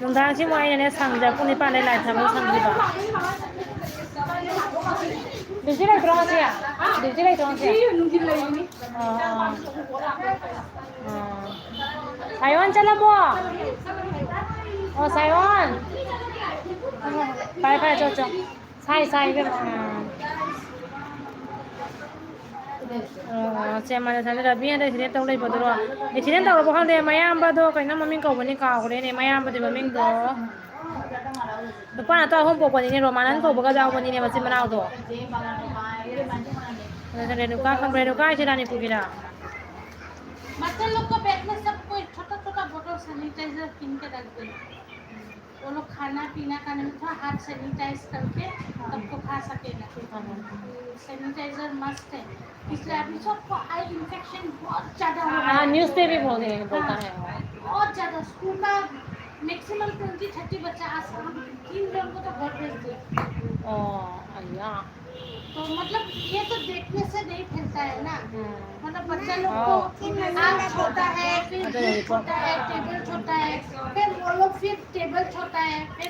ꯅꯨꯡꯗꯥꯡꯁꯤ ꯑꯃꯨꯛ ꯑꯩꯅꯅꯦ ꯁꯪꯗ꯭ꯔꯦ, ꯄꯨꯡ ꯅꯤꯄꯥꯟꯗꯩ ꯂꯥꯏ ꯊꯥꯕ ꯁꯪꯗ꯭ꯔꯤꯕ꯫ ꯗ꯭ꯌꯨꯇꯤ ꯂꯩꯇ꯭ꯔꯣ ꯉꯁꯤ? ꯗ꯭ꯌꯨꯇꯤ ꯂꯩꯇ꯭ꯔꯣ ꯉꯁꯤ? ꯑꯣ, ꯑꯣ꯫ ꯁꯥꯌꯣꯟ ꯆꯠꯂꯕꯣ? ꯑꯣ, ꯁꯥꯌꯣꯟ꯫ ꯐꯔꯦ, ꯐꯔꯦ, ꯆꯣ, ꯆꯣ꯫ ꯁꯥꯏ, ꯁꯥꯏ, ꯏꯕꯦꯝꯃ꯫ ꯑꯥ꯫ ꯑꯣ, ꯁꯦ, ꯃꯥꯅꯦ, ꯁꯥꯏ, ꯔꯕꯤ ꯍꯟꯗꯛ accident ꯇꯧ ꯂꯩꯕꯗꯨꯔꯣ? Accident ꯇꯧꯔꯕꯣ ꯈꯪꯗꯦ, ꯃꯌꯥꯝꯕꯗꯣ ꯀꯩꯅꯣ ꯃꯃꯤꯡ ꯀꯧꯕꯅꯤ, ꯀꯥꯎꯈ꯭ꯔꯦꯅꯦ, ꯃꯌꯥꯝꯕꯗꯤ ꯃꯃꯤꯡꯗꯣ꯫ ꯅꯨꯄꯥ ꯉꯥꯛꯇ ꯑꯍꯨꯝ ꯄꯣꯛꯄꯅꯤꯅꯦ, ꯔꯣꯃꯥꯅꯟ ꯀꯧꯕꯒ ꯌꯥꯎꯕꯅꯤꯅꯦ, ꯃꯆꯤꯟ ꯃꯅꯥꯎꯗꯣ꯫ ꯑꯗꯨꯅ ꯔꯦꯅꯨꯀꯥ ꯈꯪꯕ꯭ꯔꯥ? ꯔꯦꯅꯨꯀꯥ ꯍꯥꯏꯁꯦ ꯔꯥꯅꯤꯄꯨꯔꯒꯤꯔꯥ? बच्चा लोग को बैग में सब कोई छोटा छोटा बोतल सैनिटाइजर कीन के रख दे। वो लोग खाना पीना खाने में थोड़ा हाथ सैनिटाइज करके सबको खा सकेगा। हाँ, हाँ। तो सैनिटाइजर मस्ट है, इसलिए अभी सबको आई इन्फेक्शन बहुत ज्यादा हो रहा है। हाँ, न्यूज़ पे भी बोल रहे हैं, बोलता है। बहुत ज्यादा। स्कूल का मैक्सिमम ट्वेंटी थर्टी बच्चा आज हम तीन जन को तो घर भेज दिया। Oh, अय्या. तो मतलब ये तो देखने से नहीं फैलता है ना, मतलब बच्चा लोग को आँख छोटा है, फिर अच्छा, ये ये छोटा है, टेबल छोटा है, फिर वो लोग फिर टेबल छोटा है, फिर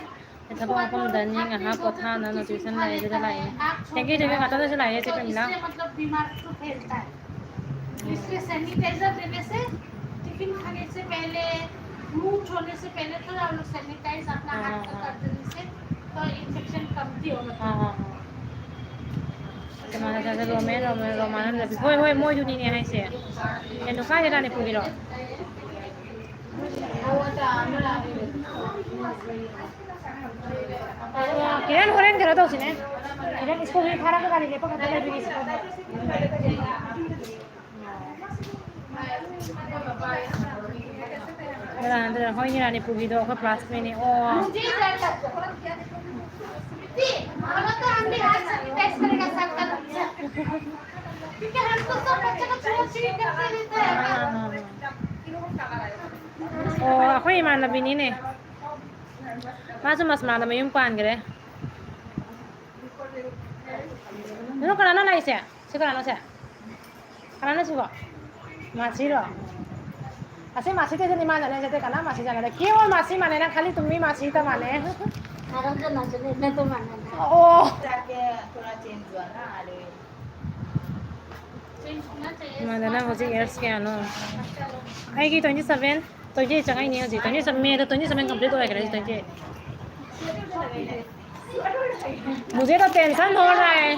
ꯊꯕꯛ ꯃꯐꯝꯗ ꯅꯤ ꯉꯥꯏꯍꯥꯛ ꯄꯣꯊꯥꯅ ꯅꯣꯇꯤꯐꯤꯀꯦꯁꯟ ꯂꯥꯛꯑꯦ ꯑꯗꯨꯗ ꯂꯥꯛꯑꯦ. Thank you, thank you. ꯉꯥꯛꯇꯪꯗꯁꯨ ꯂꯥꯛꯑꯦ ꯆꯦ ꯄ꯭ꯔꯦꯃꯤꯂꯥ. इसलिए मतलब बीमार तो फैलता है. इसलिए सैनिटाइजर देने से, टिफिन खाने से पहले, मुंह धोने से पहले थोड़ा हम लोग सैनिटाइज अपना हाथ को कर देने से तो इन्फेक्शन कमती होगा. ꯑꯥ, ꯑꯥ, ꯑꯥ. ꯀꯅꯥꯅ ꯆꯥꯗ ꯔꯣꯃꯦꯟ, ꯔꯣꯃꯦꯟ, ꯔꯣꯃꯥꯅꯟꯗ. ꯍꯣꯏ, ꯍꯣꯏ, ꯃꯣꯏꯗꯨꯅꯤꯅꯦ ꯍꯥꯏꯁꯦ. ꯀꯩꯅꯣ, ꯀꯥꯏꯗ ꯔꯥꯅꯤꯄꯨꯔꯒꯤꯔꯣ? ꯀꯤꯔꯟ, ꯍꯣꯔꯦꯟ ꯀꯩꯅꯣ ꯇꯧꯁꯤꯅꯦ. ꯀꯤꯔꯟ ꯁ꯭ꯀꯨꯜꯒꯤ ꯐꯥꯔꯒ ꯒꯥꯔꯤ ꯂꯦꯞꯄ ꯈꯛꯇ ꯂꯩꯕꯒꯤ ꯁ꯭ꯀꯨꯜꯗ. ꯅꯠꯇ꯭ꯔ, ꯅꯠꯇ꯭ꯔ, ꯍꯣꯏꯅꯦ, ꯔꯥꯅꯤꯄꯨꯔꯒꯤꯗꯣ ꯑꯩꯈꯣꯏ ꯀ꯭ꯂꯥꯁꯃꯦꯠꯅꯦ. ꯑꯣ. मुझे ही डर लगता है. स्मृति, बोलो तो हम भी हाथ सैनिटाइज करेगा सबका. क्योंकि हमको सब बच्चे को छुआ छुई करते रहता है. ꯑꯣ, ꯑꯩꯈꯣꯏ ꯏꯃꯥꯟꯅꯕꯤꯅꯤꯅꯦ. ꯃꯥꯁꯨ ꯃꯁꯃꯥꯗ ꯃꯌꯨꯝ ꯄꯥꯟꯈ꯭ꯔꯦ. ꯅꯪ ꯀꯅꯥꯅꯣ ꯂꯥꯛꯏꯁꯦ? ꯁꯤ ꯀꯅꯥꯅꯣ ꯁꯦ? ꯀꯅꯥꯅꯣ ꯁꯤꯕꯣ? ꯃꯥꯁꯤꯔꯣ? ꯑꯁꯤ ꯃꯥꯁꯤ ꯇꯩꯁꯦ ꯏꯃꯥꯟꯅꯅꯦ ꯁꯦ ꯀꯅꯥ ꯃꯥꯁꯤ ꯆꯥꯟꯅꯗꯦ? केवल मासी माने ना, खाली तुम ही मासी का माने. आराम से नाचो, नहीं तो मानना. ꯑꯣ. जाके थोड़ा चेंज हुआ ना, आ रही है. ꯏꯃꯥꯟꯅꯅ ꯍꯧꯖꯤꯛ ꯏꯌꯔꯁ ꯀꯌꯥꯅꯣ? ꯑꯩꯒꯤ twenty seven, twenty eight ꯆꯪꯉꯛꯏꯅꯦ ꯍꯧꯖꯤꯛ. Twenty seven, ꯃꯦꯗ twenty seven complete ꯑꯣꯏꯈ꯭ꯔꯦ ꯍꯧꯖꯤꯛ twenty eight. मुझे तो टेंशन हो रहा है.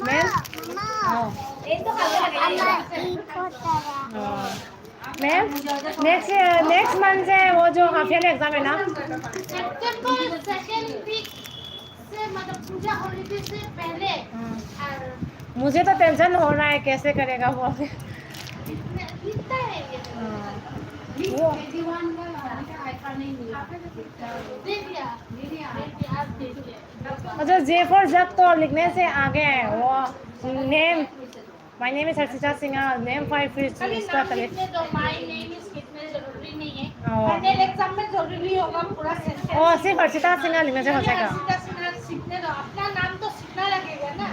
मैम? हाँ. हाँ. मैम, नेक्स्ट, नेक्स्ट मंथ से वो जो हाफ ईयरली एग्जाम है ना. सितंबर सेकंड वीक से, मतलब पूजा हॉलीडे से पहले. मुझे तो टेंशन हो रहा है, कैसे करेगा वो. इतने, इतना है ये. वो दे दिया, दे दिया, आप दे दिया. अच्छा, J for जग तो लिखने से आगे है वो. Name, my name is Harshita Singh, name five फिर उसका तले. लिखने दो, my name is कितने जरूरी. फाइनल एग्जाम में जरूरी होगा पूरा सेंटेंस। ओ, सिर्फ हर्षिता सिन्हा लिखने से हो जाएगा। हर्षिता सिन्हा सीखने दो, अपना नाम तो सीखना लगेगा ना।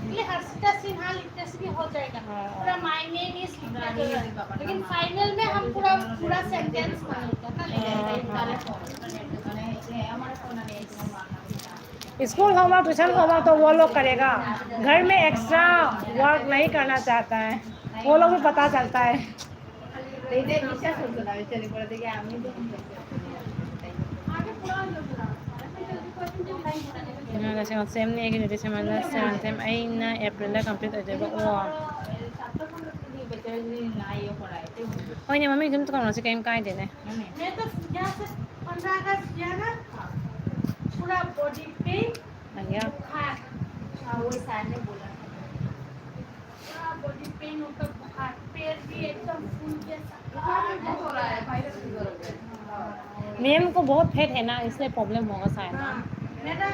इसलिए हर्षिता सिन्हा लिखने से भी हो जाएगा। हाँ। पूरा माय नेम इज लिखना जरूरी है। लेकिन फाइनल में हम पूरा, पूरा सेंटेंस बनाएंगे ना। हाँ, हाँ। स्कूल होमवर्क, ट्यूशन होमवर्क तो वो लोग करेगा, घर में एक्स्ट्रा वर्क नहीं करना चाहता है, वो लोग भी पता चलता है। এই যে বিশ্বাস হতো না, আমি চলে পড়ে দেখি আমি তো সেম নেই, ꯁꯦꯝ ꯊꯦꯝ ꯑꯩꯅ ꯑꯦꯄ꯭ꯔꯤꯜꯗ ꯀꯝꯄ꯭ꯂꯤꯠ ꯑꯣꯏꯗꯣꯏꯕ꯫ ꯑꯣ꯫ ꯍꯣꯏꯅꯦ, ꯃꯃꯤꯡ ꯑꯗꯨꯝ ꯀꯧꯅꯁꯤ, ꯀꯩꯝ ꯀꯥꯏꯗꯦꯅꯦ꯫ मैं तो यहाँ से पंद्रह अगस्त गया ना, पूरा बॉडी पेन, अय्या। बुखार। हाँ, वो सर ने बोला था। पूरा बॉडी पेन होता, बुखार, पैर भी एकदम फूल जैसा। बुखार भी बहुत हो रहा है, वायरल फीवर हो गया है। मैम को बहुत फैट है ना, इसलिए प्रॉब्लम होगा शायद ना। हाँ, मेरा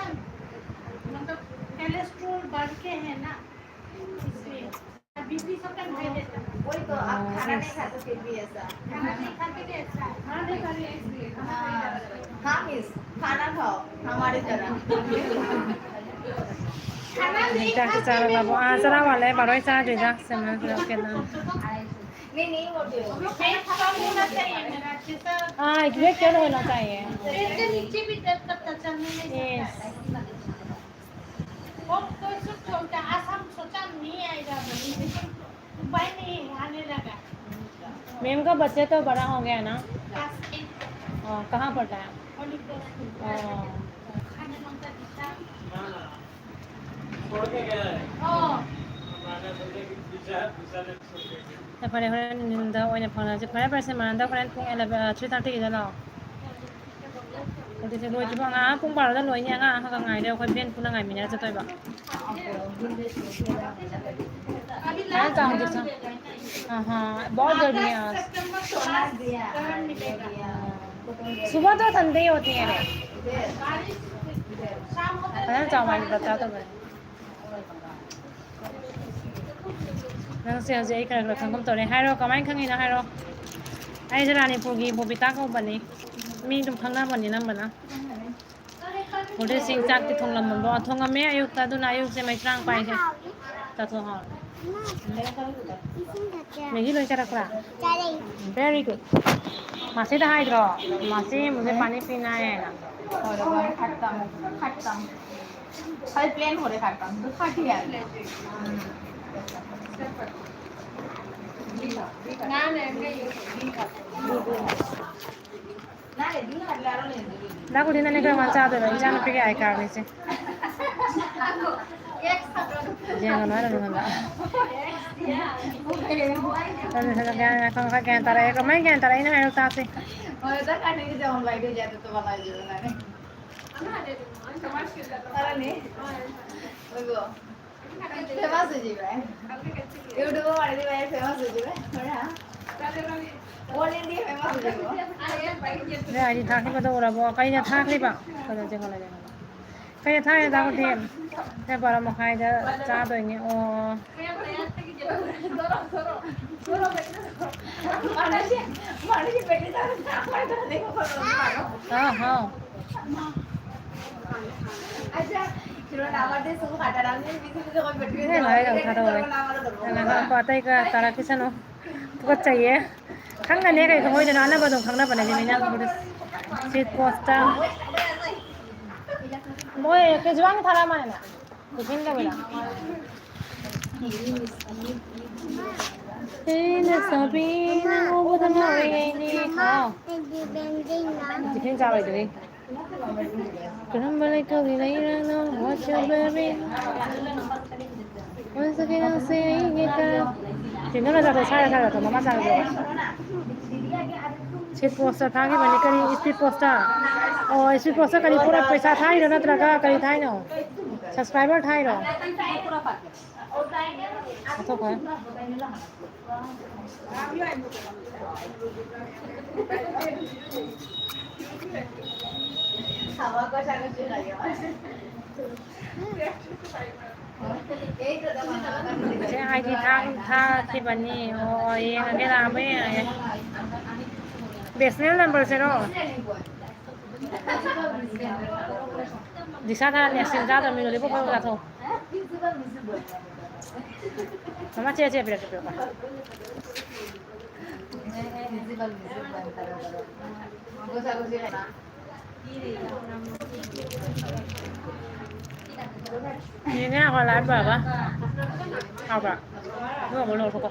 मतलब कोलेस्ट्रॉल बढ़ के है ना, इसलिए। बीपी सबका हाई रहता है। वही तो, आप खाना नहीं खाते फिर भी ऐसा। खाना नहीं खाते भी ऐसा है। खाना नहीं खाते इसलिए। हाँ, हम इस खाना खाओ हमारी तरह। खाना नहीं ꯆꯥꯛꯁꯨ खाते ꯆꯥꯔꯕ? ꯑꯥ, ꯆꯔꯥ ꯋꯥꯠꯂꯦ, ꯕꯥꯔꯣꯏ ꯆꯥꯗ꯭ꯔꯤꯗ꯫ ꯁꯦꯝꯕ ꯄꯨꯂꯞ ꯀꯩꯅꯣ꯫ नहीं, नहीं होते हो। पेट कम होना चाहिए मेरा, जैसा हाँ, वेट कम होना चाहिए। पेट के नीचे भी दर्द करता, चलने नहीं सकता। यस। बहुत कोई सुख होता, आज हम सोचा नहीं आएगा बोले, लेकिन उपाय नहीं, आने लगा। मैम का बच्चा तो बड़ा हो गया ना? Class eight. हाँ, कहाँ पढ़ता है? Holy Cross school. हाँ। खाने बनता दिखता। हाँ। ꯐꯔꯦ, ꯐꯔꯦ, ꯍꯣꯔꯦꯟ ꯅꯨꯡꯊꯤꯟꯗ ꯑꯣꯏꯅ ꯐꯥꯎꯅꯔꯁꯤ꯫ ꯐꯔꯦ, ꯐꯔꯦ, ꯁꯦ, ꯃꯥꯟꯅꯗ ꯍꯣꯔꯦꯟ ꯄꯨꯡ ꯑꯦꯂꯚꯦꯟ, ꯊ꯭ꯔꯤ ꯊꯥꯔꯇꯤꯒꯤꯗ ꯂꯥꯛꯑꯣ꯫ ꯑꯗꯨꯗꯤ ꯂꯣꯏꯗ꯭ꯔꯤꯕ ꯑꯉꯥꯡ ꯄꯨꯡ ꯕꯥꯔꯣꯗ ꯂꯣꯏꯅꯤ꯫ ꯑꯉꯥꯡ ꯑꯃꯈꯛ ꯉꯥꯏꯔꯦ, ꯑꯩꯈꯣꯏ ꯚꯦꯟ ꯄꯨꯟꯅ ꯉꯥꯏꯃꯤꯟꯅꯔ ꯆꯠꯇꯣꯏꯕ꯫ हाँ, हाँ, बहुत गर्मी है आज। सुबह तो ठंडी होती है रे। ꯐꯖꯅ ꯆꯥꯎ ꯃꯥꯒꯤ ꯕ꯭ꯔꯁ ꯇꯧꯕꯅꯦ꯫ ꯅꯪꯁꯦ ꯍꯧꯖꯤꯛ ꯑꯩ ꯈꯔ ꯈꯔ ꯈꯪꯒꯨꯝ ꯇꯧꯔꯦ꯫ ꯍꯥꯏꯔꯣ, ꯀꯃꯥꯏꯅ ꯈꯪꯉꯤꯅꯣ ꯍꯥꯏꯔꯣ꯫ ꯑꯩꯁꯦ ꯔꯥꯅꯤꯄꯨꯔꯒꯤ ꯕꯣꯕꯤꯇꯥ ꯀꯧꯕꯅꯤ꯫ ꯃꯤ ꯑꯗꯨꯝ ꯈꯪꯅꯕꯅꯤ ꯑꯅꯝꯕꯅ꯫ ꯃꯣꯔꯦꯁꯤꯡ ꯆꯥꯛꯇꯤ ꯊꯣꯡꯂꯝꯃꯕꯣ? ꯊꯣꯡꯉꯝꯃꯦ ꯑꯌꯨꯛꯇ, ꯑꯗꯨꯅ ꯑꯌꯨꯛꯁꯦ ꯃꯩꯇ꯭ꯔꯥꯡ ꯄꯥꯏꯁꯦ꯫ ꯆꯥꯊꯣꯛ ꯍꯥꯎꯔꯦ꯫ ꯃꯦꯒꯤ ꯂꯣꯏ ꯆꯥꯔꯛꯄ꯭ꯔꯥ? Very good꯫ ꯃꯥꯁꯤꯗ ꯍꯥꯏꯗ꯭ꯔꯣ? ꯃꯥꯁꯤ ꯃꯨꯖꯦ ꯄꯥꯅꯤ ꯄꯤꯅꯥ ꯍꯥꯏꯅ꯫ ꯈꯔ plain ꯍꯣꯔꯦ ꯈꯔ ꯀꯝ ꯈꯔ ꯊꯤ ꯌꯥꯔꯦ꯫ ꯅꯥꯀꯨꯗꯤ ꯅꯪꯅꯦ ꯀꯔꯝ ꯀꯥꯟ ꯆꯥꯗꯣꯏꯕ? ꯏꯆꯥꯅꯨꯄꯤꯒꯤ ꯑꯥꯏ ꯀꯥꯔꯗꯅꯤꯁꯦ꯫ ꯌꯦꯡꯒꯅꯨ ꯍꯥꯏꯔꯕ ꯅꯉꯣꯟꯗ? ꯈꯔ ꯒ꯭ꯌꯥꯟ ꯇꯥꯔꯛꯑꯦ꯫ ꯀꯃꯥꯏꯅ ꯒ꯭ꯌꯥꯟ ꯇꯥꯔꯛꯏꯅꯣ ꯍꯥꯏꯔꯣ ꯇꯥꯁꯦ꯫ Famous ହେଇଯିବେ। YouTube ରେ ମାରିଦେବେ, famous ହେଇଯିବେ। ବଢ଼ିଆ। All India famous ହେଇଯିବ। ꯁꯦ, ꯑꯩꯗꯤ ꯊꯥꯈꯤꯕꯗꯣ ꯎꯔꯕꯣ? ꯀꯩꯗ ꯊꯥꯈ꯭ꯔꯤꯕ? ꯀꯩꯅꯣ, ꯆꯦ ꯀꯣꯟꯅ ꯌꯦꯡꯉꯣ꯫ ꯀꯩꯗ ꯊꯥꯈ꯭ꯔꯤꯅꯣ ꯇꯥꯃꯣꯗꯤ? ꯁꯦ, ꯕꯥꯔꯣ ꯃꯈꯥꯏꯗ ꯆꯥꯗꯣꯏꯅꯦ꯫ ꯑꯣ꯫ ꯍꯥꯎ, ꯍꯥꯎ꯫ ꯅꯪ ꯍꯥꯏꯗꯣ ꯊꯥꯗꯣꯛꯑꯣ꯫ ꯅꯪ ꯉꯥꯏꯈꯣ, ꯑꯇꯩꯒ ꯇꯥꯔꯛꯈꯤꯁꯅꯨ꯫ ꯇꯨꯀꯠꯆꯩꯌꯦ꯫ ꯈꯪꯒꯅꯦ ꯀꯩ ꯈꯪꯉꯣꯏꯗꯣꯏꯅꯣ? ꯑꯅꯝꯕ ꯑꯗꯨꯝ ꯈꯪꯅꯕꯅꯦ ꯃꯤꯅ꯫ Sweet post ꯇ꯫ ꯃꯣꯏ ꯀꯦꯖꯤ ꯋꯥꯟꯒꯤ ꯊꯥꯔꯛꯑ ꯃꯥꯜꯂꯦꯅꯦ꯫ Tiffin ꯇꯧꯕꯤꯔꯣ? ꯑꯩꯅ ꯁꯥꯕꯤ ꯅꯪ ꯎꯕꯗ ꯉꯥꯎꯔꯦ ꯑꯩꯗꯤ꯫ ꯍꯥꯎ꯫ Tiffin ꯆꯥꯔꯣꯏꯗꯣꯏꯅꯤ꯫ ꯀꯔꯝꯕ ꯂꯩꯀꯣꯜꯒꯤ ꯂꯩꯔꯥꯡꯅꯣ? What's your baby? ꯋꯥꯁꯛ ꯀꯩꯅꯥꯁꯦ ꯑꯩꯒꯤ ꯀꯔꯝ-, ꯆꯦ ꯅꯪꯅ ꯆꯥꯊꯣꯛ ꯁꯥꯔ ꯁꯥꯔ ꯆꯥꯊꯣꯛ ꯃꯃꯥ ꯆꯥꯔꯁꯦ꯫ Sweet post ꯇ ꯊꯥꯈꯤꯕꯅꯤ꯫ ꯀꯔꯤ sweet post ꯇ? ꯑꯣ, sweet post ꯇ ꯀꯔꯤ ꯄꯨꯔꯛ-, ꯄꯩꯁꯥ ꯊꯥꯏꯔꯣ ꯅꯠꯇ꯭ꯔꯒ ꯀꯔꯤ ꯊꯥꯏꯅꯣ? Subscriber ꯊꯥꯏꯔꯣ? ꯆꯥꯊꯣꯛꯈꯣ꯫ ꯆꯦ ꯑꯥꯏ ꯗꯤ ꯊꯥ-, ꯊꯥꯈꯤꯕꯅꯤ꯫ ꯑꯣ, ꯌꯦꯡꯉꯒꯦ, ꯂꯥꯛꯑꯕ ꯌꯦꯡꯉꯒꯦ꯫ ꯕꯦꯁꯅꯦꯜ ꯅꯝꯕꯔꯁꯦꯔꯣ? ꯗꯤꯁꯥ ꯊꯥꯔ ꯅꯦꯁꯤꯜ ꯆꯥꯗꯕ ꯃꯤꯗꯣ ꯂꯦꯞꯄꯣ ꯐꯝꯃ ꯆꯥꯊꯣꯛꯑꯣ꯫ ꯃꯃꯥ ꯆꯦ, ꯆꯦ ꯄꯤꯔꯛꯀꯦ, ꯄꯤꯔꯛꯀꯦ꯫ ꯌꯦꯡꯉꯦ ꯉꯥꯏꯈꯣ, ꯂꯥꯏꯚ ꯂꯣꯏꯔꯒ꯫ ꯍꯥꯎꯕ꯭ꯔꯥ? ꯑꯗꯨꯒ ꯑꯃꯨꯛ ꯂꯧꯊꯣꯛꯀꯣ꯫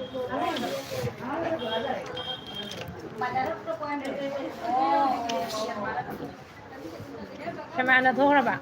ꯀꯅꯥꯅ ꯊꯣꯛꯈ꯭ꯔꯕ?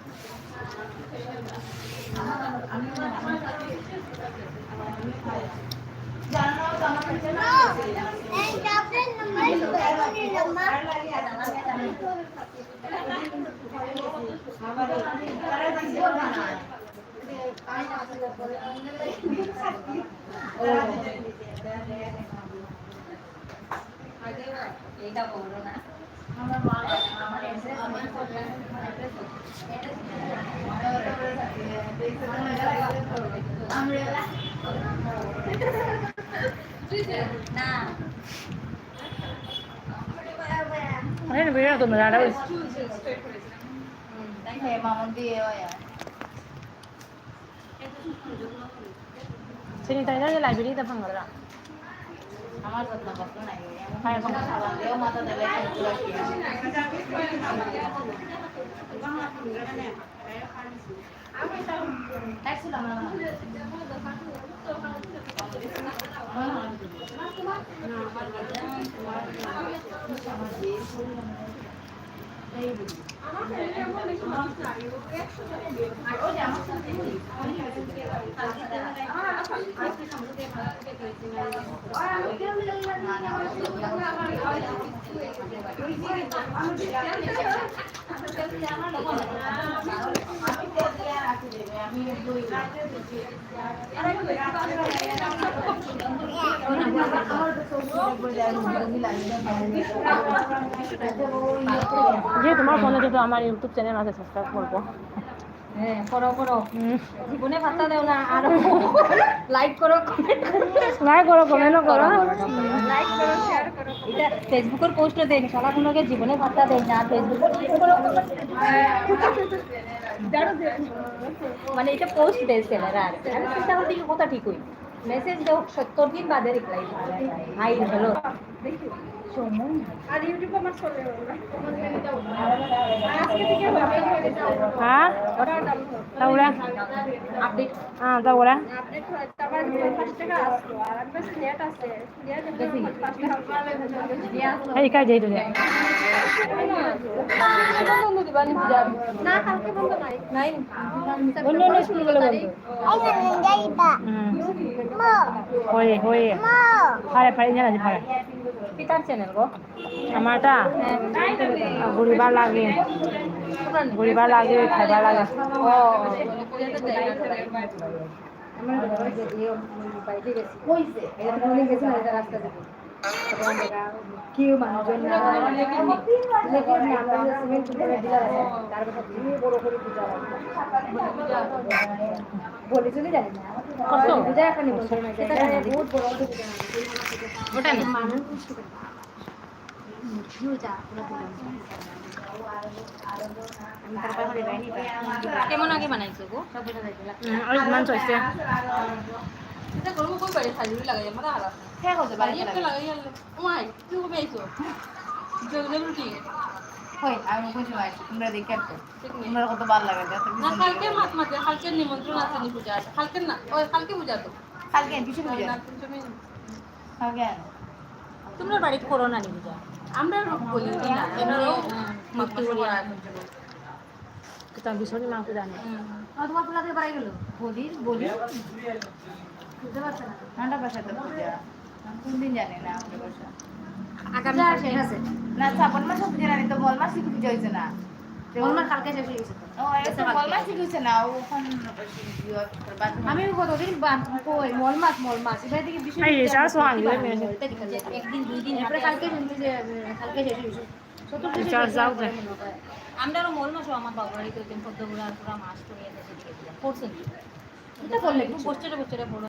Sanitizer ꯁꯦ library ꯗ ꯐꯪꯒꯗ꯭ꯔꯥ? যে তোমার ফোনে যদি আমার YouTube channel আছে, subscribe করবো। হ্যাঁ, করো, করো। হুম। জীবনে পাত্তা দেও না, আরো like করো, comment করো। Like করো, comment ও করো। Like করো, share করো। এটা Facebook-এর পোস্টও দেয়নি, শালা কোনোকে জীবনে পাত্তা দেয় না। Facebook-এর পোস্ট করে, মানে, এটা পোস্ট দেয় ছেলেরা আর কি। আমি চিন্তা করতে কি কথা ঠিক হইল, মেসেজ দেও, সত্তর দিন বাদে রিপ্লাই। High, hello. সময় নাই। আর YouTube আমার চলে না। আজকে থেকে WhatsApp হয়ে গেছে। হ্যাঁ? তাহলে? আপডেট। হ্যাঁ, তাহলে? আপডেট হয়। তারপর পাঁচ টাকা আসলো, আর আমার কাছে নেট আছে। এই কাজ এই তো যায়। না, কালকে বন্ধ নাই। নাই। অন্য অন্য স্কুলগুলো বন্ধ। হুম। হয়ে, হয়ে। ফারে, ফারে, জানা যে ফারে। কিতার চ্যানেল গো? আমারটা? ঘুরিবার লাগে। ঘুরিবার লাগে, খাইবার লাগে। ও। আমরা ওই যে ইয়ে, উম, বাইরে গেছি। কইছে? এটা তো মনে গেছে না, এটা রাস্তা দিয়ে। তখন দেখা, কেউ মানুষজন না। লেগে না, আমরা যে সিমেন্ট কোম্পানির ডিলার আছে, তার কাছে দিয়ে বড় করে পূজা হয়। বলি চলে জানি না। কত? পূজা এখন নিমন্ত্রণ আছে। সেটা জানি না। বহুত বড় করে পূজা হয়। ওটা না? মানুষ কেমন আগে বানাইছো গো? হুম, ওই ইমান চাইছে। এটা গরম কই পারে খালি লাগাই, মাথা খারাপ। হে করতে পারে বাড়ি একটা লাগাই আনলে। ও মাই, তুই কবে আইছো? জলদি রুটি। কই, আমি বুঝি মাই, তোমরা দেখে তো। ঠিক নেই। তোমরা কত ভালো লাগে, যত না, কিছু কালকে লাগে। মাত মাতে, কালকে নিমন্ত্রণ আছে নি পূজা আছে। কালকে না, ওই কালকে পূজা তো। কালকে, বিষ্ণু পূজা। না, তুমি কালকে। তোমরা বাড়িতে করো না নি পূজা? আমরা বলি কি না, তোমরা মূর্তি করি। তো আমি ভীষণই মাকে জানি। হুম। ও, তোমার পোলা থেকে বাড়ি গেল। বলি, বলি। বুঝতে পারছে না। ঠান্ডা ভাষা তো পূজা। কোন দিন জানে না আমাদের ভাষা। আগামী পূজা কালকে। শেষ আছে। না, শ্রাবণ মাসে পূজা জানি তো, মল মাসে কি পূজা হয়েছে না? মল মাস কালকে শেষ হয়ে গেছে তো। ও, এই তো কালকে। মল মাসে কি হয়েছে না? ও ওখানে আমি কতদিন বাদ, কই, মল মাস, মল মাস। এবার থেকে বিষ্ণু এই, পূজা, যা সোহান, বিষ্ণু দিলে পূজা, মেয়ে। এটা ঠিক আছে। একদিন, দুই দিন, এরপরে কালকে শুনছি যে, উম, কালকে শেষ হয়ে গেছে। চতুর্দশী যা, যাও, যা। আমরারও মল মাসে আমার বাবার বাড়িতে ওই দিন পদ্ম পুরা মাস করে এসে দিয়ে দিলাম। করছেন কি? এটা করলে কিছু। বছরে বছরে বড়